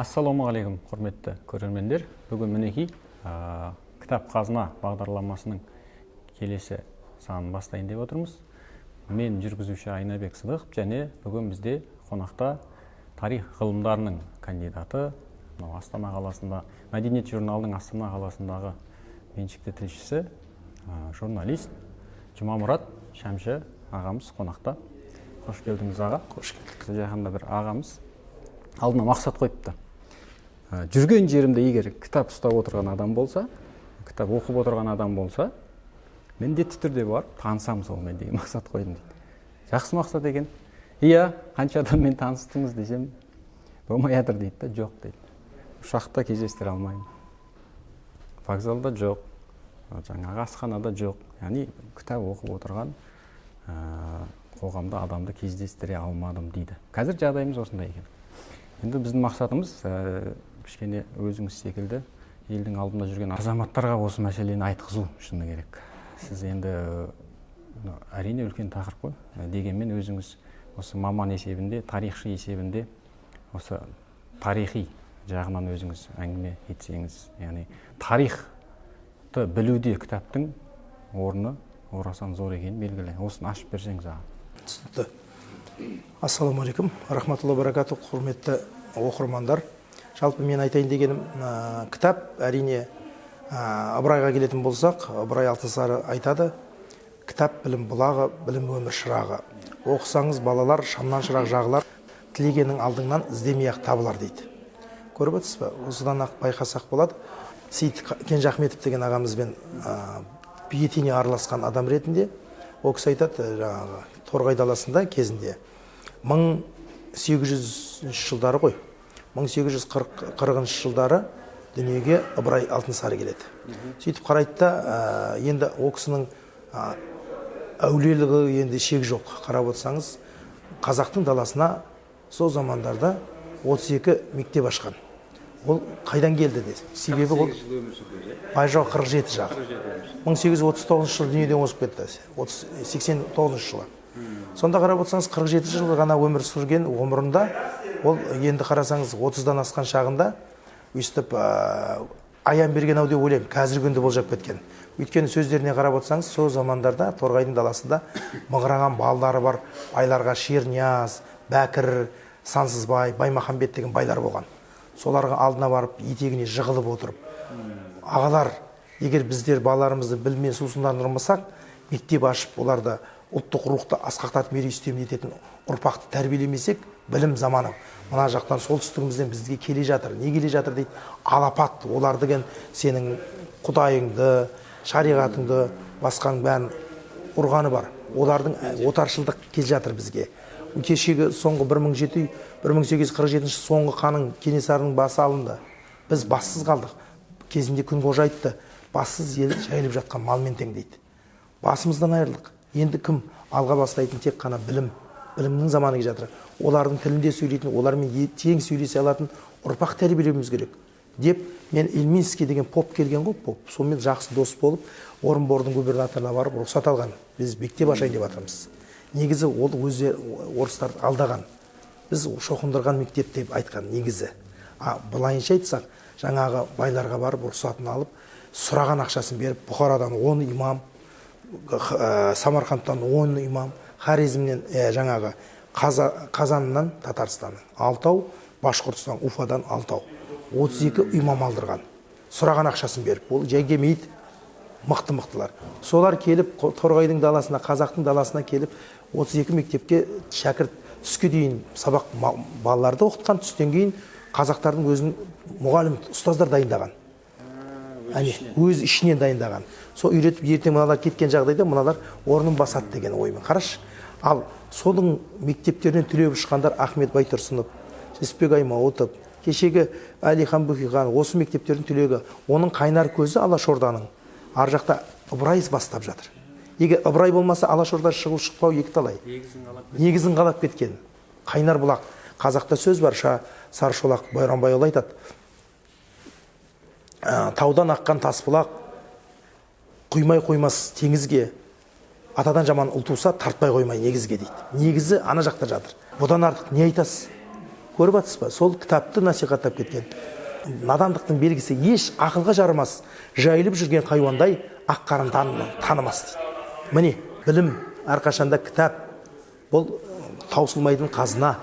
Ассалаумағалейкум, құрметті көрермендер! Бүгін, мінекей, «Кітап қазына» бағдарламасының келесі санын бастайын деп отырмыз. Мен, жүргізуші Айнабек Сыдықов, және бүгін бізде қонақта тарих ғылымдарының кандидаты, мынау Астана қаласында «Мәдениет» журналының Астана қаласындағы меншікті тілшісі, журналист Жұмамұрат Шәмші ағамыз қонақта. Қош келдіңіз, аға! Қош келдік. Жақында бір ағамыз алдына мақсат қойыпты: жүрген жерімде егер кітап ұстап отырған адам болса, кітап оқып отырған адам болса, міндетті түрде барып танысамын сонымен деген мақсат қойдым дейді. Жақсы мақсат екен, иә. Қанша адаммен таныстыңыз десем, болмай жатыр дейді да. Жоқ дейді, ұшақта кездестіре алмаймын, вокзалда жоқ, жаңағы асханада жоқ, яғни кітап оқып отырған қоғамда адамды кездестіре алмадым дейді. Қазір жағдайымыз осындай екен. Енді біздің мақсатымыз кішкене өзіңіз секілді елдің алдында жүрген азаматтарға осы мәселені айтқызу. Шыны керек, сіз енді, әрине, үлкен тақырып қой, дегенмен өзіңіз осы маман есебінде, тарихшы есебінде осы тарихи жағынан өзіңіз әңгіме етсеңіз, яғни тарихты білуде кітаптың орны орасан зор екені белгілі. Осыны ашып берсеңіз, аға. Түсінікті. Ассалаумағалейкум рахматулла баракату, құрметті оқырмандар! Жалпы, мен айтайын дегенім, кітап, әрине, Ыбырайға келетін болсақ, Ыбырай Алтынсары айтады: «Кітап – білім бұлағы, білім – өмір шырағы. Оқысаңыз, балалар, шамнан шырақ жағылар, тілегенің алдыңнан іздемей ақ табылар», – дейді. Көріп отырсыз ба, осыдан ақ байқасақ болады. Сейіт Кенжеахметов деген ағамызбен етене араласқан адам ретінде, ол кісі айтады, жаңағы Торғай даласында кезінде 1800 жылдары ғой, 1840 жылдары дүниеге Ыбырай Алтынсары келеді. Сөйтіп қарайды да, енді ол кісінің әулиелігі енді шек жоқ. Қарап отырсаңыз, қазақтың даласына сол замандарда 32 мектеп ашқан. Ол қайдан келді де, себебі ол жыл өмір сүрді өзі. Бай жоқ, 47 жағы. 1839 жылы дүниеден озып кетті, 89 жылы. Сонда қарап отырсаңыз, 47 жыл ғана өмір сүрген ғұмырында. Ол енді қарасаңыз, 30-дан асқан шағында өйстіп аян берген ау деп ойлаймын, қазіргі күнді болжап кеткен. Өйткені сөздеріне қарап отырсаңыз, сол замандарда Торғайдың даласында мыңғыраған балдары бар байларға, Шернияз, Бәкір, Сансызбай, Баймахамбет деген байлар болған. Соларға алдына барып, етегіне жығылып отырып: «Ағалар, егер біздер балаларымызды біліммен сусындандырмасақ, мектеп ашып, оларды ұлттық рухты асқақтатып, мерей үстем ететін ұрпақты тәрбиелемесек, білім заманы мына жақтан, солтүстігімізден бізге келе жатыр. Не келе жатыр?» – дейді. «Алапат олар деген сенің құдайыңды, шариғатыңды, басқаның бәрін ұрғаны бар. Олардың отаршылдық келе жатыр бізге. Кешегі соңғы 1847 соңғы ханның, Кенесарының басы алынды. Біз бассыз қалдық. Кезінде Күнқожа айтты: „Бассыз ел жайылып жатқан малмен тең“, – дейді. Басымыздан айырылдық. Енді кім алға бастайтын? Тек қана білім, білімнің заманы келе жатыр. Олардың тілінде сөйлейтін, олармен тең сөйлесе алатын ұрпақ тәрбиелеуіміз керек», – деп. Мен Ильминский деген поп келген ғой, поп, сонымен жақсы дос болып, Орынбордың губернаторына барып рұқсат алған: «Біз мектеп ашайын деп жатырмыз». Негізі ол өзі орыстарды алдаған, біз шоқындырған мектеп деп айтқан негізі. А былайынша айтсақ, жаңағы байларға барып, рұқсатын алып, сұраған ақшасын беріп, Бұхарадан 10 имам, Самарқандтан 10 имам, Хорезмнен, жаңағы Қазаннан, Татарстанның алтау, Башқұртстан, Уфадан алтау, 32 имам алдырған, сұраған ақшасын беріп. Ол жай келмейді, мықты мықтылар солар келіп, Торғайдың даласына, қазақтың даласына келіп, 32 мектепке шәкірт, түске дейін сабақ, балаларды оқытқан, түстен кейін қазақтардың өзінің мұғалім ұстаздар дайындаған. Әне, өз ішінен дайындаған. Сол үйретіп, ертең мыналар кеткен жағдайда мыналар орнын басады деген оймен. Қарашы, ал соның мектептерінен түлеп ұшқандар Ахмет Байтұрсынов, Жүсіпбек Аймауытов, кешегі Әлихан Бөкейхан осы мектептердің түлегі. Оның қайнар көзі Алашорданың ар жақта Ыбырай бастап жатыр. Егер Ыбырай болмаса, Алашорда шығу шықпау екіталай. Негізін қалап кеткен қайнар бұлақ. Қазақта сөз бар, Сарышолақ Бойранбайұлы айтады: «Таудан аққан тас бұлақ құймай қоймас теңізге, атадан жаман ұл туса, тартпай қоймай негізге», – дейді. Негізі ана жақта жатыр. Бұдан артық не айтасыз? Көріп жатсыз ба? Сол кітапты насихаттап кеткен. Надандықтың белгісі еш ақылға жарымас, жайылып жүрген хайуандай ақ қарын танымас дейді. Міне, білім әрқашанда кітап, бұл таусылмайтын қазына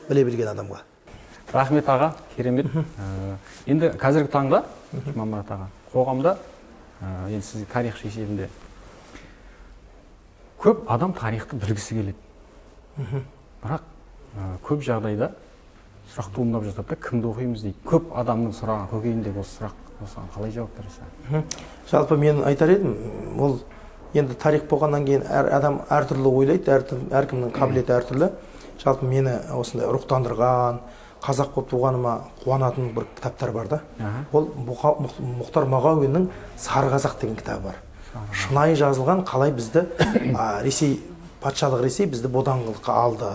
біле білген адамға. Рахмет аға, керемет. Енді қазіргі таңда, Жұмамұрат аға, қоғамда, енді сіз тарихшы есебінде көп адам тарихты білгісі келеді. Бірақ көп жағдайда сұрақ туындап жатады да, кімді оқимыз дейді. Көп адамның сұраған көкейінде осы сұрақ, осыған қалай жауап бересіз? Жалпы мен айтар едім, ол енді тарих болғаннан кейін әр адам әртүрлі ойлайды, әркімнің қабілеті әртүрлі. Жалпы мені осындай рухтандырған, қазақ болып туғаныма қуанатын бір кітаптар бар да. Ол Мұхтар Мағауиннің «Сары қазақ» деген кітабы бар. Шынайы жазылған, қалай бізді Ресей, патшалық Ресей бізді бодандыққа алды,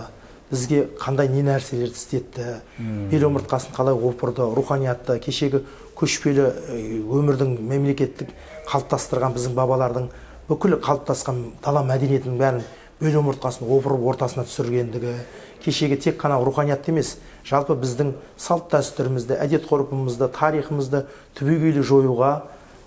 бізге қандай не нәрселерді істетті, бел омыртқасын қалай опырды, руханиятты, кешегі көшпелі өмірдің мемлекеттік қалыптастырған біздің бабалардың бүкіл қалыптасқан дала мәдениетінің бәрін бел омыртқасын опырып ортасына түсіргендігі, кешегі тек қана руханиятты емес, жалпы біздің салт дәстүрімізді, әдет ғұрпымызды, тарихымызды түбегейлі жоюға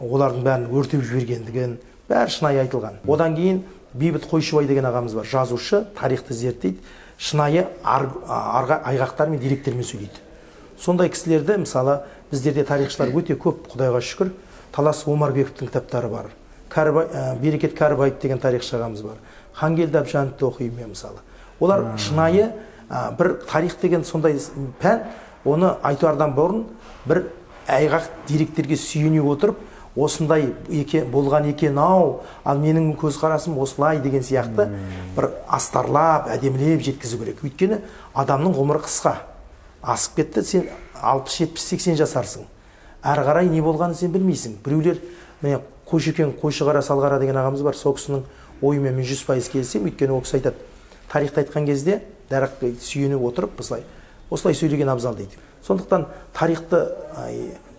олардың бәрін өртеп жібергендігін бәрі шынайы айтылған. Одан кейін Бейбіт Қойшыбай деген ағамыз бар, жазушы, тарихты зерттейді, шынайы айғақтар мен деректермен сөйлейді. Сондай кісілерді, мысалы, біздерде тарихшылар өте көп, Құдайға шүкір. Талас Омарбековтің кітаптары бар, Берекет Кәрібаев деген тарихшы ағамыз бар, Хангелді Әбжановты оқимын мен, мысалы. Олар шынайы, бір тарих деген сондай пән, оны айтардан бұрын бір айғақ деректерге сүйене отырып, осындай екен, болған екен ау, ал менің көзқарасым осылай деген сияқты бір астарлап, әдемілеп жеткізу керек. Өйткені адамның ғұмыры қысқа, асып кетті, сен 60, 70, 80 жасарсың, әрі қарай не болғанын сен білмейсің. Біреулер, міне, Қойшекең, Қойшығара Салғара деген ағамыз бар, сол кісінің ойымен мен 100% келісемін. Өйткені ол кісі айтады, тарихты айтқан кезде дараққа сүйене отырып, осылай осылай сөйлеген абзал дейді. Сондықтан тарихты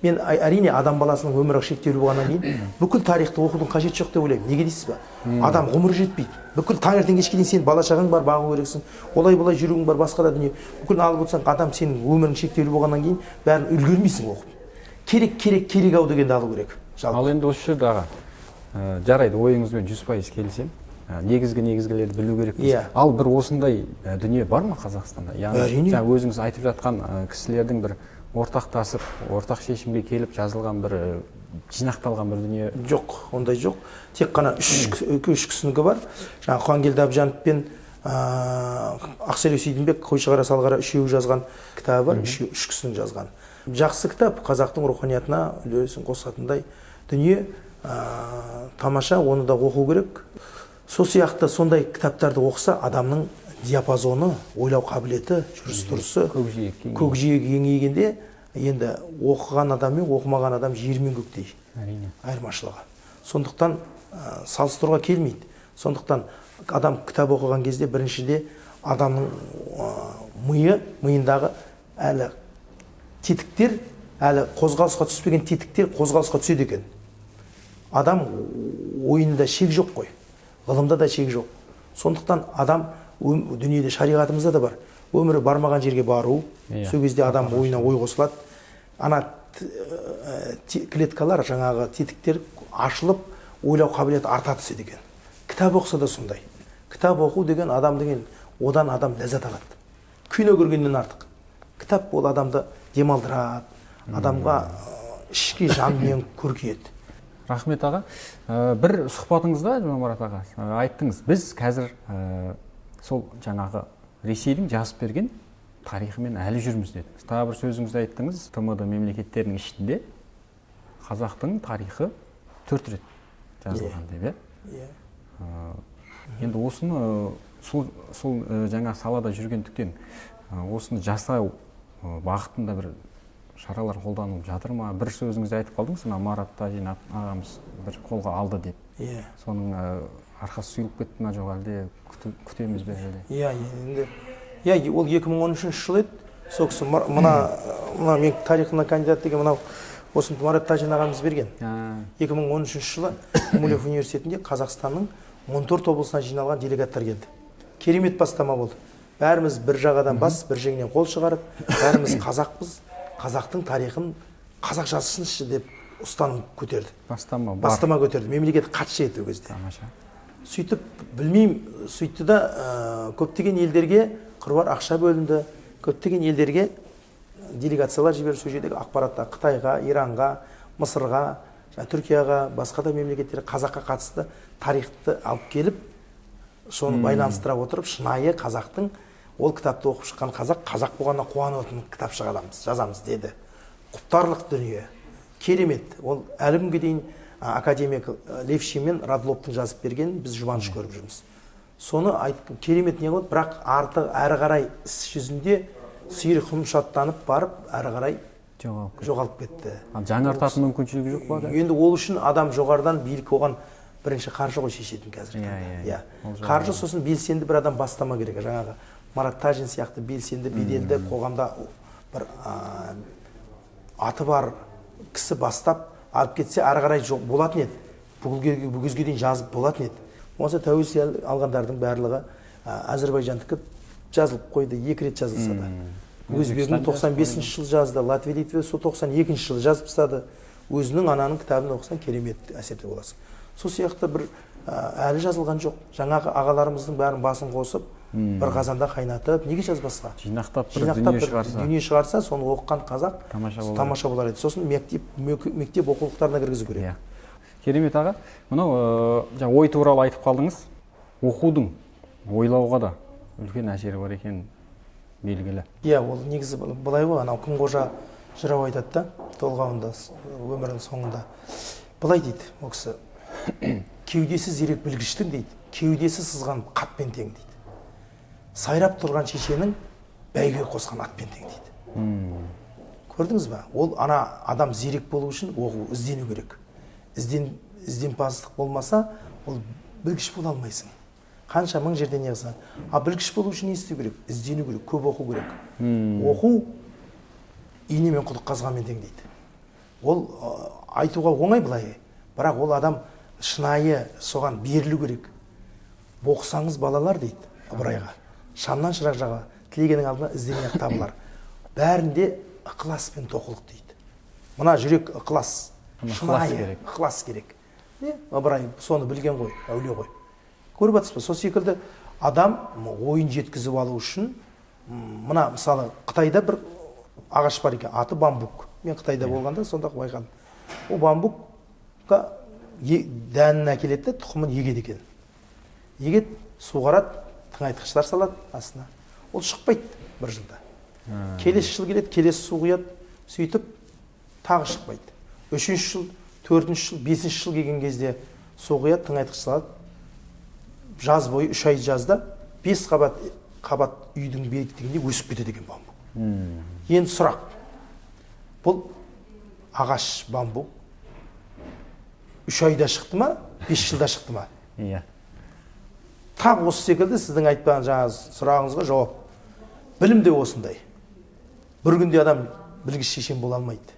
мен әрине адам баласының өмірі шектеулі болғаннан кейін бүкіл тарихты оқудың қажеті жоқ деп ойлаймын. Неге дейсіз ба? Адам ғұмыры жетпейді. Бүкіл таңертең кешке дейін сен бала шағаң бар, бағу керексің, олай бұлай жүруің бар, басқа да дүние. Бүкіл алып отырсаң, адам сенің өмірің шектеулі болғаннан кейін бәрін үлгермейсің оқып. Керек, керек, керек ау дегенді алу керек жалпы. Ал енді осы жерде аға, жарайды, ойыңызбен 100% келісемін. Негізгі негізгілерді білу керек дейсіз. Иә. Ал бір осындай дүние бар ма Қазақстанда? Яғни Әрине. жаңа өзіңіз айтып жатқан кісілердің бір ортақтасып, ортақ шешімге келіп жазылған бір жинақталған бір дүние? Жоқ, ондай жоқ. Тек қана үш кісінікі бар. Жаңағы Қуангелді Әбжанов пен Ақселеу Сейдімбек, Қойшығара Салғара үшеуі жазған кітабы бар, үш кісінің жазған. Жақсы кітап, қазақтың руханиятына үлесін қосатындай дүние, тамаша, оны да оқу керек. Сол сияқты сондай кітаптарды оқыса, адамның диапазоны, ойлау қабілеті, жүріс тұрысы, көкжиек кеңейеді. Көкжиегі кеңейгенде, енді оқыған адам мен оқымаған адам жер мен көктей айырмашылығы. Сондықтан салыстыруға келмейді. Сондықтан адам кітап оқыған кезде біріншіде адамның миы, миындағы әлі тетіктер, әлі қозғалысқа түспеген тетіктер қозғалысқа түседі екен. Адам ойында шек жоқ қой, ғылымда да шек жоқ. Сондықтан адам дүниеде, шариғатымызда да бар, өмірі бармаған жерге бару. Сол кезде адам ойына ой қосылады, ана клеткалар, жаңағы тетіктер ашылып, ойлау қабілеті арта түседі екен. Кітап оқыса да сондай. Кітап оқу деген адам деген, одан адам ләззат алады, кино көргеннен артық. Кітап ол адамды демалдырады, адамға ішкі жан дүниең көркейеді. Рахмет, аға. Бір сұхбатыңызда, Жұмамұрат аға, айттыңыз, біз қазір сол жаңағы Ресейдің жазып берген тарихымен әлі жүрміз дедіңіз. Тағы бір сөзіңізде айттыңыз, ТМД мемлекеттерінің ішінде қазақтың тарихы төрт рет жазылған деп, иә? Иә. Енді осыны сол жаңа салада жүргендіктен осыны жасау бағытында бір шаралар қолданылып жатыр ма? Бір сөзіңізде айтып қалдыңыз, мына Марат Тажин ағамыз бір қолға алды деп. Иә. Соның арқасы сұйылып кетті ма, жоқ әлде күтеміз бе әлде? Иә, енді иә, ол 2013 жыл еді. Сол кісі мына мен тарихына кандидат деген мынау осыны Марат Тажин ағамыз берген. 2013 жылы Гумилев университетінде Қазақстанның 14 облысынан жиналған делегаттар келді. Керемет бастама болды. Бәріміз бір жағадан бас, бір жеңнен қол шығарып, бәріміз қазақпыз, қазақтың тарихын қазақ жазсыншы деп ұстаным көтерді. Бастама бар. Бастама көтерді. Мемлекет хатшы еді ол кезде. Тамаша. Сөйтіп, білмеймін, сөйтті да, көптеген елдерге қыруар ақша бөлінді, көптеген елдерге делегациялар жіберіп, сол жердегі ақпаратты Қытайға, Иранға, Мысырға, жаңа Түркияға, басқа да мемлекеттерге қазаққа қатысты тарихты алып келіп, соны байланыстыра отырып, шынайы қазақтың, ол кітапты оқып шыққан қазақ қазақ болғанына қуанатын кітап шығарамыз, жазамыз деді. Құптарлық дүние, керемет. Ол әлі күнге дейін академик Левшин мен Радловтың жазып бергенін біз жұбаныш көріп жүрміз. Соны айт, керемет не қылды, бірақ арты әрі қарай іс жүзінде сиыр құмшаттанып барып, әрі қарай жоғалып кетті. Жоғалып кетті. Ал жаңартатын мүмкіншілігі жоқ па қазір? Енді ол үшін адам жоғарыдан билік, оған бірінші қаржы ғой шешетін қазіргі таңда. Иә, иә. Иә. Ол жоғары. Қаржы, сосын белсенді бір адам бастама керек. Жаңағы Марат Тажин сияқты белсенді, беделді, қоғамда бір аты бар кісі бастап алып кетсе, ары қарай жоқ болатын еді. Бүгінге, бүгінге дейін жазып болатын еді. Болмаса тәуелсіз алғандардың барлығы, Әзірбайжандікі жазылып қойды, екі рет жазылса да. Өзбегің Өзбекстан. 95 жылы жазды, Латвия, Литва сол 92 жылы жазып тастады. Өзінің ананың кітабын оқысаң, керемет әсерде боласың. Сол сияқты бір әлі жазылған жоқ. Жаңағы ағаларымыздың бәрін басын қосып, бір қазанда қайнатып, неге жазбасқа? Жинақтап бір жинақтап дүние бір шығарса. Дүние шығарса, соны оқыған қазақ Тамаша болар. Тамаша болар еді. Сосын мектеп оқулықтарына кіргізу керек. Иә, керемет, аға. Мынау жаңа ой туралы айтып қалдыңыз. Оқудың ойлауға да үлкен әсері бар екені белгілі. Иә, ол негізі былай ғой, анау Күнқожа жырау айтады да толғауында, өмірінің соңында былай дейді ол кісі: «Кеудесі зерек білгіштің, – дейді, – кеудесі сызған қатпен тең, – дейді, – сайрап тұрған шешенің бәйге қосқан атпен тең», – дейді. Көрдіңіз ба, ол ана адам зерек болу үшін оқу, іздену керек. Ізденімпаздық болмаса, ол білгіш бола алмайсың, қанша мың жерден не қылсаң. А білгіш болу үшін не істеу керек? Іздену керек, көп оқу керек. Оқу инемен құдық қазғанмен тең дейді. Ол айтуға оңай былай, бірақ ол адам шынайы соған берілу керек. «Оқысаңыз, балалар, – дейді Ыбырайға, – шамнан шырақ жаға, тілегеннің алдына іздене ақ табылар, бәрінде ықылас пен тоқылық», – дейді. Мына жүрек ықылас, Ықылас шынайы керек. Ықылас керек. Не, Ыбырай соны білген ғой, әулие ғой, көріп жатсыз ба? Сол секілді адам ойын жеткізіп алу үшін, мына мысалы, Қытайда бір ағаш бар екен, аты бамбук. Мен Қытайда болғанда сонда байқадым. Ол бамбукқа дәнін әкеледі де, тұқымын егеді екен. Егеді, суғарады, тыңайтқыштар салады астына. Ол шықпайды бір жылда. Келесі жыл келеді, келесі су құяды, сөйтіп тағы шықпайды. Үшінші жыл, төртінші жыл, бесінші жыл келген кезде су құяды, тыңайтқыш салады. Жаз бойы, 3 ай жазда бес қабат үйдің биіктігінде өсіп кетеді екен бамбук. Енді сұрақ: бұл ағаш бамбук 3 айда шықты ма, 5 жылда шықты ма? Иә. Тап осы секілді сіздің айтпаған жаңағы сұрағыңызға жауап: білім де осындай. Бір күнде адам білгіш, шешен бола алмайды.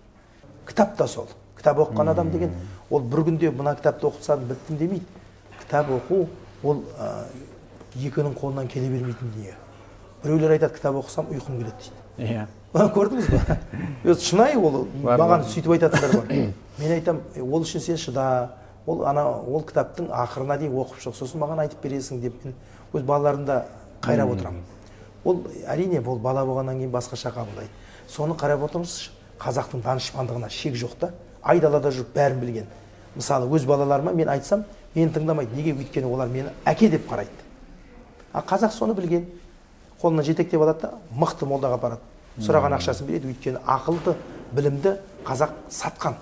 Кітап та сол. Кітап оқыған адам деген ол бір күнде мына кітапты оқып тастадым, біттім демейді. Кітап оқу ол екінің қолынан келе бермейтін дүние. Біреулер айтады: «Кітап оқысам, ұйқым келеді», – дейді. Көрдіңіз ба, өзі шынайы ол. Бар, маған бар. Сөйтіп айтатындар бар. Мен айтамын: «Ол үшін сен шыда, ол ана ол кітаптың ақырына дейін оқып шық, сосын маған айтып бересің», – деп мен өз балаларымды да қайрап отырамын. Ол әрине, бұл бала болғаннан кейін басқаша қабылдайды. Соны қарап отырыңызшы, қазақтың данышпандығына шек жоқ та. Айдалада жүріп бәрін білген. Мысалы, өз балаларыма мен айтсам, мені тыңдамайды. Неге? Өйткені олар мені әке деп қарайды. А қазақ соны білген: қолынан жетектеп алады да, мықты молдаға апарады, сұраған ақшасын береді. Өйткені ақылды, білімді қазақ сатқан.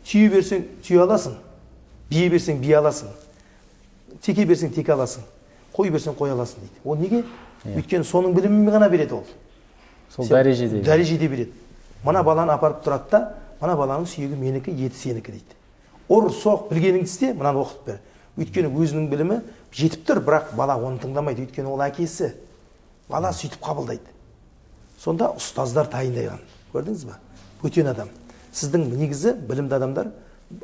Түйе берсең, түйе аласың, бие берсең, бие аласың, теке берсең, теке аласың, қой берсең, қой аласың дейді. Ол неге? Өйткені соның білімімен ғана береді ол. Сол дәрежеде. Дәрежеде береді. Мына баланы апарып тұрады да: «Мына баланың сүйегі менікі, еті сенікі», – дейді. «Ұр, соқ, білгеніңді істе, мынаны оқытып бер». Өйткені өзінің білімі жетіп тұр, бірақ бала оны тыңдамайды, өйткені ол әкесі. Бала сөйтіп қабылдайды. Сонда ұстаздар тайындаған, көрдіңіз ба? Бөтен адам, сіздің негізі білімді адамдар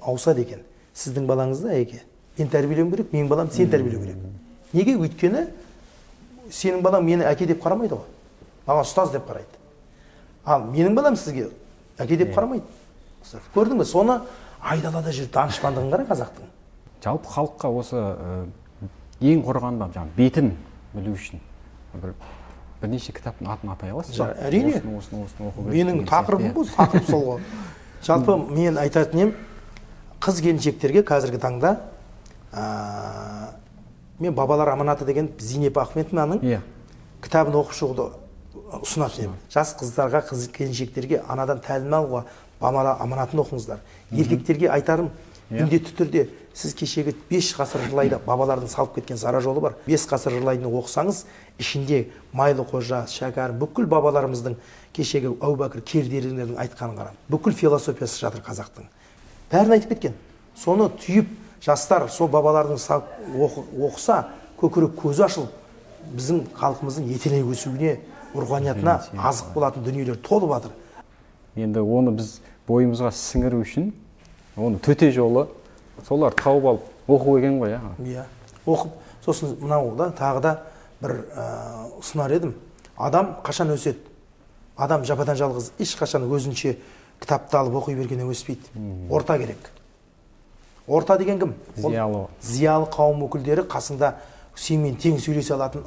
ауысады екен. Сіздің балаңызды, әке, мен тәрбиелеуім керек, менің баламды сен тәрбиелеу керек. Неге? Өйткені Сенің балаң мені әке деп қарамайды ғой, маған ұстаз деп қарайды. Ал менің балам сізге әке деп қарамайды. Көрдің бе, соны айдалада жүріп данышпандығын қара қазақтың. Жалпы халыққа осы ең құрығанда жаңағы бетін білу үшін бірнеше кітаптың атын атай аласыз ба? Әрине. Осыны, осыны оқу керек Менің деген тақырыбым сияқты, ғой, тақырып сол ғой. Жалпы мен айтатын едім, қыз келіншектерге қазіргі таңда мен «Бабалар аманаты» деген Зейнеп Ахметованың кітабын оқып шығуды ұсынатын едім. Жас қыздарға, қыз келіншектерге анадан тәлім алуға бабалар аманатын оқыңыздар. Еркектерге айтарым, міндетті түрде сіз кешегі 5 ғасыр жылайда бабалардың салып кеткен сара жолы бар. 5 ғасыр жылайдың оқысаңыз, ішінде Майлы Қожа, Шәкәрім, бүкіл бабаларымыздың кешегі Әубәкір Кердерілердің айтқанын қараңыз. Бүкіл философиясы жатыр қазақтың. Бәрін айтып кеткен. Соны түйіп, жастар сол бабалардың оқыса, көкірек көзі ашылып, біздің халқымыздың етене өсуіне, руханиятына азық болатын дүниелер толып жатыр. Енді оны біз бойымызға сіңіру үшін, оны төте жолы солар тауып алып оқу екен ғой, иә? Иә, оқып, сосын мынау да тағы да бір ұсынар едім. Адам қашан өседі? Адам жападан жалғыз ешқашан өзінше кітапты алып оқи бергеннен өспейді. Орта керек. Орта деген кім? Ол Зиялы. Зиялы қауым өкілдері, қасыңда сенімен тең сөйлесе алатын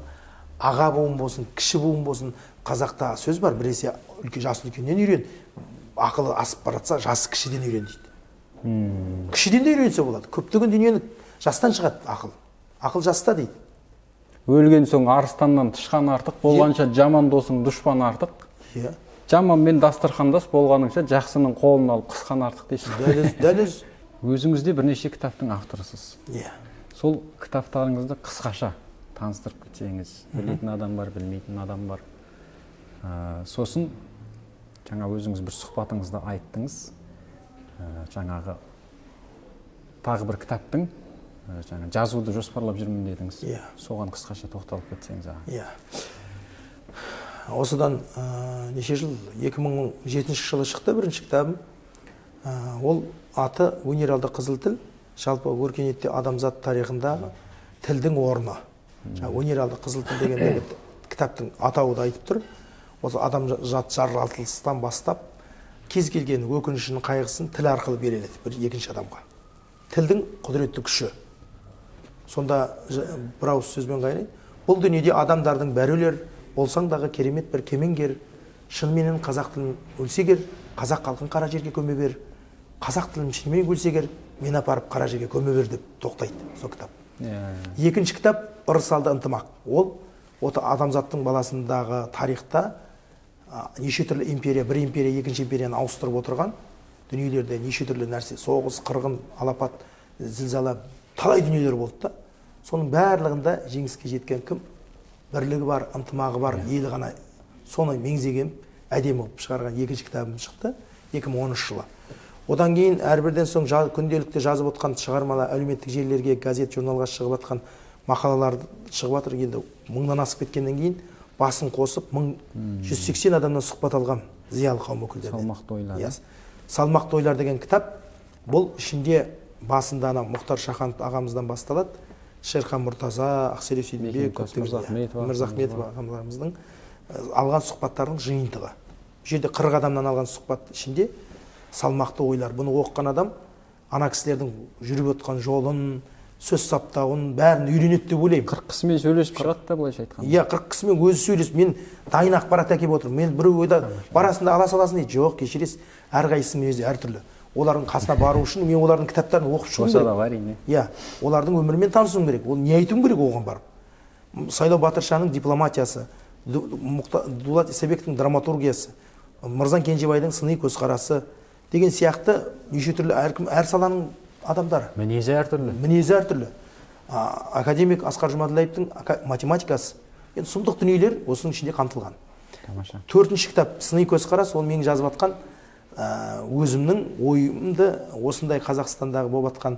аға буын болсын, кіші буын болсын. Қазақта сөз бар, біресе үлкен, жасы үлкеннен үйрен, ақылы асып бара жатса, жасы кішіден үйрен дейді. Кішіден де үйренсе болады. Көптеген дүниені жастан шығады ақыл. Ақыл жаста дейді. Өлген соң арыстаннан тышқан артық, болғанша жаман досың дұшпан артық. Жаманмен дастархандас болғаныңша жақсының қолын алып қысқан артық дейсіз. Дәл өзі, дәл өзі. Өзіңіз де бірнеше кітаптың авторысыз. Иә. Сол кітаптарыңызды қысқаша таныстырып кетсеңіз, білетін адам бар, білмейтін адам бар. Сосын жаңа өзіңіз бір сұхбатыңызда айттыңыз. Жаңағы тағы бір кітаптың жаңа жазуды жоспарлап жүрмін дедіңіз. Иә. Соған қысқаша тоқталып кетсеңіз, аға. Иә. Осыдан неше жыл, 2007 жылы шықты бірінші кітабым. Ол аты «Өнер алды қызыл тіл», жалпы өркениетте адамзат тарихындағы тілдің орны. Жаңа «Өнер алды қызыл тіл» деген кітаптың атауы да айтып тұр. Осы адамзат жаратылыстан бастап кез келген өкінішін, қайғысын тіл арқылы береді бір екінші адамға. Тілдің құдіретті күші. Сонда бір ауыз сөзбен қайырайын. Бұл дүниеде адамдардың бәрі өлер, болсаң дағы керемет бір кемеңгер, шыныменен қазақ тілін өлсе егер, қазақ халқын қара жерге көме бер, қазақ тілін шынымен өлсе егер, мен апарып қара жерге көме бер деп тоқтайды сол кітап. Екінші кітап «Ырыс алды ынтымақ». Ол оты адамзаттың баласындағы тарихта неше түрлі империя, бір империя екінші империяны ауыстырып отырған дүниелерде неше түрлі нәрсе, соғыс, қырғын, алапат, зілзала, талай дүниелер болды да. Соның барлығында жеңіске жеткен кім? Бірлігі бар, ынтымағы бар ел ғана. Соны меңзеген, әдемі қылып шығарған екінші кітабым шықты 2013 жылы. Одан кейін әрбірден соң күнделікті жазып отқан шығармалар, әлеуметтік желілерге, газет, журналға шығып жатқан мақалалар шығып жатыр. Енді мыңнан асып кеткеннен кейін басын қосып 1180 адамнан сұхбат алғам зиялы қауым өкілдерінен. «Салмақты ойлар». Иә. «Салмақты ойлар» деген кітап, бұл ішінде басында ана Мұхтар Шаханов ағамыздан басталады. Шерхан Мұртаза, Ақселеу Сейдімбек, Мекемтас көптеген, Мырзахметов иә, Мырзахметов ағаларымыздың алған сұхбаттарының жиынтығы. Бұл жерде 40 адамнан алған сұхбат ішінде салмақты ойлар. Бұны оқыған адам ана кісілердің жүріп отқан жолын, сөз саптауын бәрін үйренеді деп ойлаймын. 40 кісімен сөйлесіп шығады да, былайша айтқанда. Иә, 40 кісімен өзі сөйлесіп, мен дайын ақпарат әкеліп отырмын. Мен біреу ойда барасың да ала саласың дейді. Жоқ, кешіресіз, әрқайсысының өзі әртүрлі. Олардың қасына бару үшін мен олардың кітаптарын оқып шығуым Болса керек. да бар, әрине. Иә, олардың өмірімен танысуым керек. Ол не айтуым керек оған барып. Сайлау Батыршаның дипломатиясы, Дулат Исабековтің драматургиясы, Мырзан Кенжебайдың сыни көзқарасы деген сияқты неше түрлі, әркім әр саланың адамдары. Мінезі әртүрлі. Мінезі әртүрлі. Академик Асқар Жұмаділдаевтың математикасы. Енді сұмдық дүниелер осының ішінде қамтылған. Тамаша. Төртінші кітап «Сыни көзқарас», ол менің жазып жатқан, өзімнің ойымды осындай Қазақстандағы болып жатқан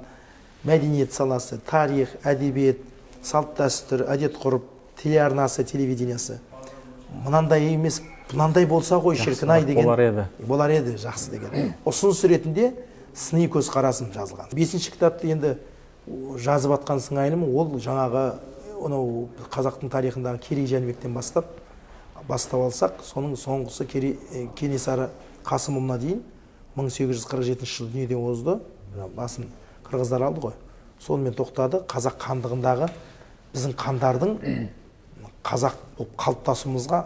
мәдениет саласы, тарих, әдебиет, салт дәстүр, әдет ғұрып, телеарнасы, телевидениесі мынандай емес, мынандай болса ғой, шіркін ай деген болар еді. Болар еді жақсы деген ұсыныс ретінде сыни көзқарасым жазылған. Бесінші кітапты енді жазып жатқан сыңайлымын. Ол жаңағы анау қазақтың тарихындағы Керей, Жәнібектен бастап алсақ, соның соңғысы Керей, Кенесары Қасымұлына дейін 1847 жылы дүниеден озды. Мына басын қырғыздар алды ғой, сонымен тоқтады. Қазақ хандығындағы біздің хандардың қазақ болып қалыптасуымызға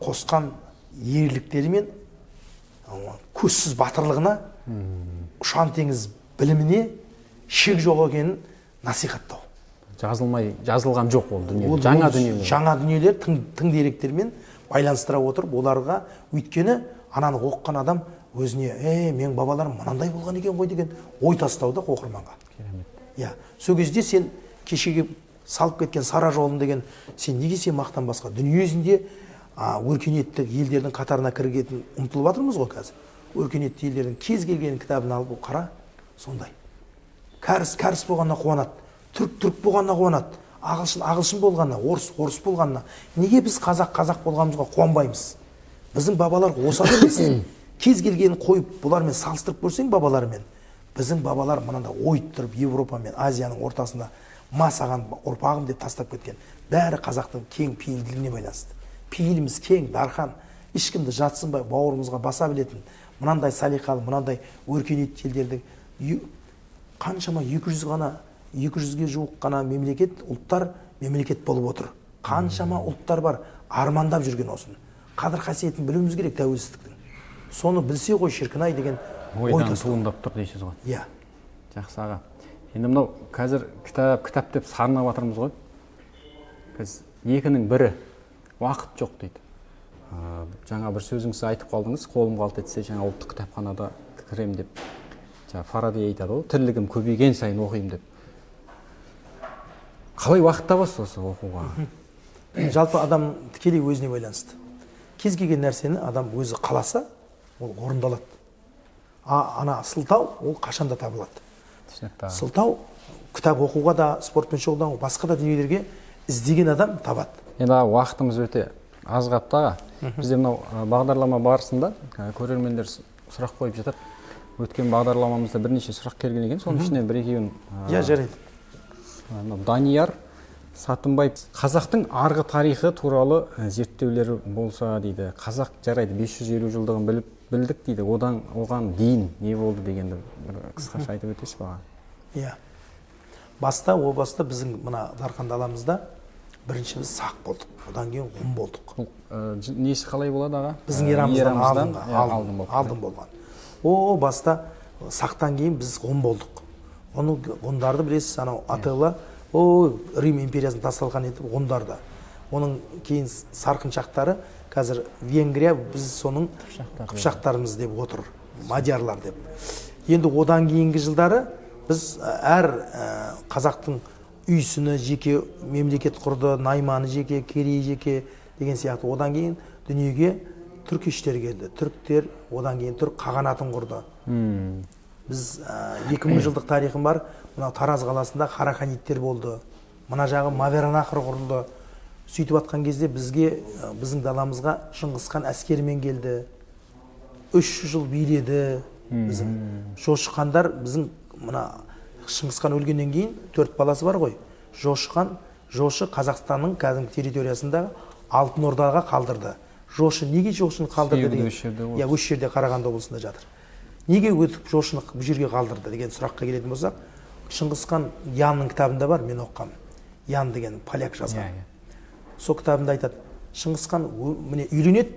қосқан ерліктері мен көзсіз батырлығына, ұшан теңіз біліміне шек жоқ екенін насихаттау. Жазылмай, жазылған жоқ ол дүние. Ол- Жаңа ол дүние. Жаңа дүниелер, тың деректермен байланыстыра отырып оларға, өйткені ананы оқыған адам өзіне: «Е, менің бабаларым мынандай болған екен ғой», – деген ой тастау да оқырманға. Керемет. Иә, сол кезде сен кешегі салып кеткен сара жолын деген, сен неге сен мақтанбасқа? Дүние жүзінде өркениетті елдердің қатарына кіргетін ұмтылып жатырмыз ғой қазір. Өркениетті елдердің кез келген кітабын алып қара, сондай кәріс кәріс болғанына қуанады, түрк түрк болғанына қуанады, ағылшын ағылшын болғанына, орыс орыс болғанына. Неге біз қазақ қазақ болғанымызға қуанбаймыз? Біздің бабалар осал емес. Кез келгенін қойып, бұлармен салыстырып көрсең, бабалармен, біздің бабалар мынандай ойып тұрып, Европа мен Азияның ортасында ма саған ұрпағым деп тастап кеткен. Бәрі қазақтың кең пейілділігіне байланысты. Пейіліміз кең, дархан, ешкімді жатсынбай бауырымызға баса білетін, мынандай салиқалы, мынандай өркениетті елдердің қаншама 200 ғана, 200-ге жуық қана мемлекет, ұлттар мемлекет болып отыр. Қаншама ұлттар бар армандап жүрген. Осыны, қадір қасиетін білуіміз керек тәуелсіздіктің. Соны білсе ғой, шіркін ай деген ой Ойдан тастау. туындап тұр дейсіз ғой. Иә. Жақсы, аға. Енді мынау қазір кітап, кітап деп сарнап жатырмыз ғой біз. Екінің бірі уақыт жоқ дейді. Жаңа бір сөзіңізді айтып қалдыңыз, қолым қалт етсе, жаңа ұлттық кітапханада кіремін деп. Жаңа Фараби айтады ғой, тірлігім көбейген сайын оқимын деп. Қалай уақыт табасыз осы оқуға? Жалпы адам тікелей өзіне байланысты. Кез келген нәрсені адам өзі қаласа, ол орындалады. А ана сылтау, ол қашанда табылады. Түсінікті, аға. Сылтау кітап оқуға да, спортпен шұғылдануға, басқа да дүниелерге іздеген адам табады. Енді, аға, уақытымыз өте аз қалыпты, аға. Бізде мынау бағдарлама барысында көрермендер сұрақ қойып жатады. Өткен бағдарламамызда бірнеше сұрақ келген екен, соның ішінен бір екеуін Иә, жарайды. Мынау Данияр Сатымбаев: қазақтың арғы тарихы туралы зерттеулер болса дейді. Қазақ, жарайды, 550 жылдығын біліп білдік дейді, одан оған дейін не болды дегенді бір қысқаша айтып өтесіз бе, аға? Иә, баста, о баста біздің мына дархан даламызда бірінші біз сақ болдық, одан кейін ғұн болдық. Бұл несі қалай болады, аға? Біздің эрамыздан алдыңғы, иә, алдын, алдын болып. Алдын болған. О баста сақтан кейін біз ғұн болдық. Оны, ғұндарды білесіз, анау Аттила, о, Рим империясын тас-талқан етіп, ғұндарды. Оның кейін сарқыншақтары, қазір Венгрия, біз соның Қыпшақтар. қыпшақтарымыз деп отыр, мадиярлар деп. Енді одан кейінгі жылдары біз әр қазақтың үйсіні жеке мемлекет құрды, найманы жеке, керей жеке деген сияқты. Одан кейін дүниеге түркештер келді, түріктер, одан кейін түрік қағанатын құрды. Біз 2000 жылдық тарихым бар. Мынау Тараз қаласында Қараханиттер болды, мына жағы Маверанахр құрылды. Сөйтіп жатқан кезде бізге, біздің даламызға Шыңғыс хан әскерімен келді, 300 жыл биледі. Біздің Жошы хандар, біздің мына Шыңғыс хан өлгеннен кейін төрт баласы бар ғой, Жошы хан. Жошы Қазақстанның кәдімгі территориясындағы Алтын Ордаға қалдырды. Жошы неге Жошыны қалдырды Сүйегі де деген осы жерде ғой. Иә, осы жерде, Қарағанды облысында жатыр. Неге өтіп Жошыны бұл жерге қалдырды деген сұраққа келетін болсақ, Шыңғыс хан Янның кітабында бар, мен оқығанмын. Ян деген поляк жазған. Иә, иә. Сол кітабында айтады: Шыңғыс хан міне үйленеді.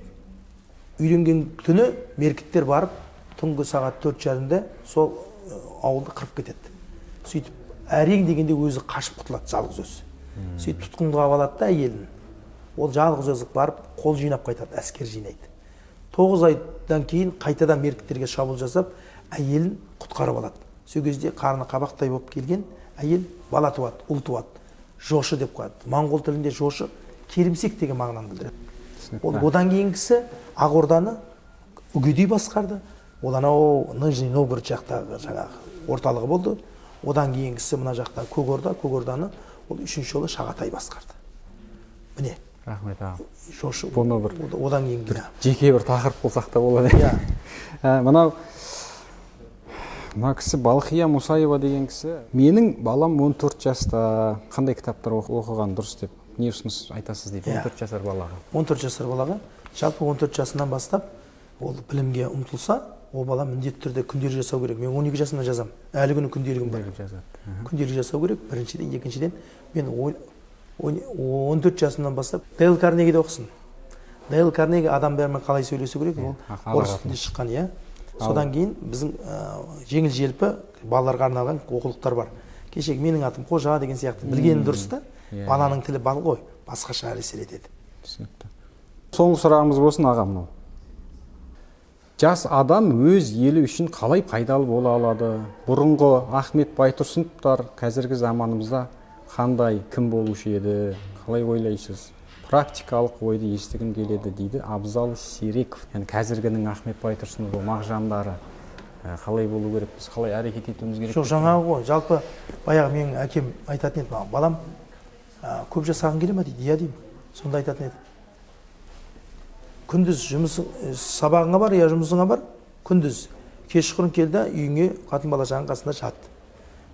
Үйленген түні меркіттер барып, түнгі сағат 4:30-да сол ауылды қырып кетеді. Сөйтіп әрең дегенде өзі қашып құтылады, жалғыз өзі. Сөйтіп тұтқынға алады да әйелін. Ол жалғыз өзі барып қол жинап қайтады, әскер жинайды. 9 айдан кейін қайтадан меркіттерге шабуыл жасап, әйелін құтқарып алады. Сол кезде қарны қабақтай болып келген әйел бала туады, ұл туады, Жошы деп қояды. Моңғол тілінде жошы келімсек деген мағынаны білдіреді. Түсінікті. Ол одан кейінгісі Ақ Орданы Үгедей басқарды. Ол анау Нижний Новгород жақтағы жаңағы орталығы болды. Одан кейінгісі мына жақта Көк Орда. Көк Орданы ол үшінші жолы Шағатай басқарды, міне. Рахмет, аға. Жошы. Бұны бір Одан кейінгі, иә. жеке бір тақырып болсақ та болады. Иә. Мынау Мына кісі, Балқия Мұсаева деген кісі, менің балам 14 жаста, қандай кітаптар оқыған дұрыс деп не ұсыныс айтасыз дейді. Иә. 14 жасар балаға. 14 жасар балаға, жалпы 14 жасынан бастап ол білімге ұмтылса, ол бала міндетті түрде күнделік жасау керек. Мен 12 жасымнан жазамын, әлі күні күнделігім бар. Күнделік жазады. Күнделік жасау керек біріншіден. Екіншіден, мен 14 жасымнан бастап Дейл Карнегиді оқысын. Дейл Карнеги адамдармен қалай сөйлесу керек, ол орыс ара тілінде шыққан, иә. Содан кейін біздің жеңіл желпі балаларға арналған оқулықтар бар, кешегі «Менің атым Қожа» деген сияқты. Білгені дұрыс та. Баланың тілі бал ғой, басқаша әсер етеді. Түсінікті. Соңғы сұрағымыз болсын, аға, мынау: жас адам өз елі үшін қалай пайдалы бола алады? Бұрынғы Ахмет Байтұрсыновтар қазіргі заманымызда қандай, кім болушы еді, қалай ойлайсыз? Практикалық ойды естігім келеді, дейді Абзал Сереков. Яғни қазіргінің Ахмет Байтұрсыновы, Мағжандары қалай болу керек, біз қалай әрекет етуіміз керек? Жоқ, жаңағы ғой, жалпы баяғы менің әкем айтатын еді маған: «Балам, көп жасағың келе ма?» – дейді. «Иә», – деймін. Сонда айтатын еді: «Күндіз жұмысың, сабағыңа бар я жұмысыңа бар күндіз, кешқұрым кел да, үйіңе, қатын бала шағаң қасында жат,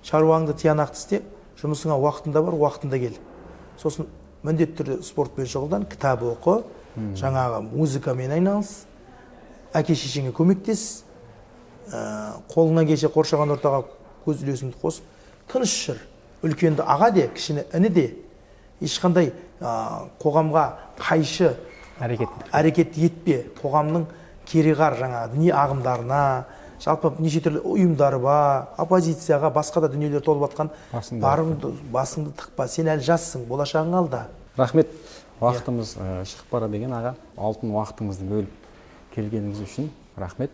шаруаңды тиянақты істе, жұмысыңа уақытында бар, уақытында кел. Сосын міндетті түрде спортпен шұғылдан, кітап оқы, жаңағы музыкамен айналыс, әке шешеңе көмектес, қолыңнан келсе, қоршаған ортаға өз үлесіңді қосып, тыныш жүр. Үлкенді аға де, кішіні іні де. Ешқандай қоғамға қайшы әрекет әрекет етпе. Қоғамның кереғар жаңағы діни ағымдарына, жалпы неше түрлі ұйымдары бар, оппозицияға, басқа да дүниелер толып жатқан, Басыңды барыңды, басыңды тықпа. Сен әлі жассың, болашағың алда». Рахмет, уақытымыз шығып барады екен, аға. Алтын уақытыңызды бөліп келгеніңіз үшін рахмет.